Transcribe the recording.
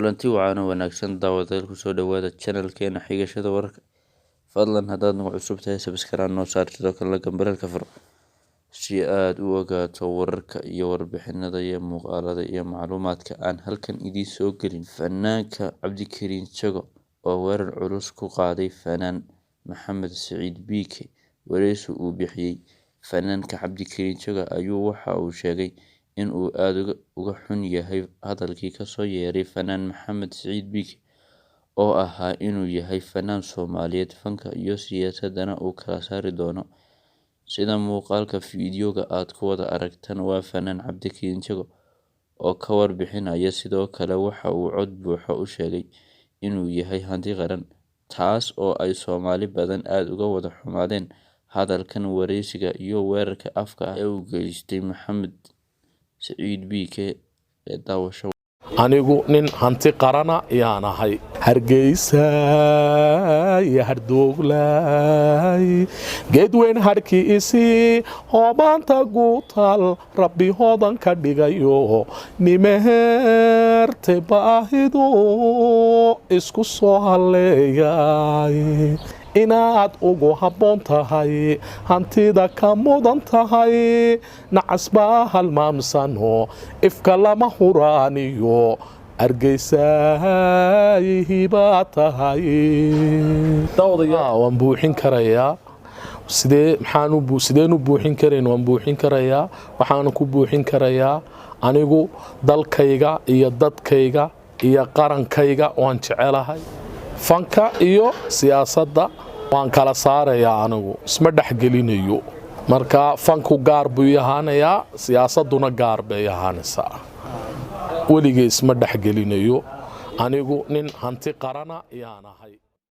Kulanti wacan oo wanaagsan daawadayaal, kusoo dhawaada channelkeena xigashada wararka. Fadlan haddaad nagu cusub tahay, subscribe noo saar, sidoo kalena gambaleelka furo si aad u ogaato wararka iyo warbixinada iyo muuqaalada iyo macluumaadka aan halkan idiin soo gelin. Fanaanka Cabdikariin Jago oo weerar culus ku qaaday fanaan Maxamed Siciid Biike. Wareysi uu bixiyay fanaanka Cabdikariin Jago ayuu waxa uu sheegay in uu aad uga xun yahay hadalkii kasoo yeeray fanaan Maxamed Siciid Biike oo ahaa inuu yahay fanaan Soomaaliyeed, fanka iyo siyaasadana uu kala saari doono. Sida muuqaalka fiidiyowga aad ku wada aragtaan, waa fanaan Cabdikariin Jago oo ka warbixinaya. Sidoo kale waxa uu cod buuxa u sheegay inuu yahay hanti qaran, taas oo ay Soomaali badan aad uga wada xumaadeen hadalkan wareysiga iyo weerarka afka ah ee uu geystay Maxamed Siciid Biike ee daawasho. Anigu nin hanti qarana yaan ahay. Hargeysa iyo Hardooglay, geedweyn hadhkiisii hoobaanta guutaal, Rabbi hoodan ka dhigayo, nimeheerte baahidu isku soo halleeyay, inaad ugu habboon tahay, hantida ka mudan tahay, nacasbaa halmaamsano, ifka lama huraaniyo, Argeysaayihibaa tahay. Waan buuxin karayaa. Sidee maxaan sideen u buuxin karayn? Waan buuxin karayaa. Waxaan ku buuxin karayaa, anigu dalkayga iyo dadkayga iyo qarankayga waan jecelahay. Fanka iyo siyaasadda waan kala saarayaa, anigu isma dhexgelinayo. Marka fanku gaar buu ii ahaanayaa, siyaasadduna gaar bay ahaanaysaa. Weligay isma dhexgelinayo. Anigu nin hanti qarana yaan ahay.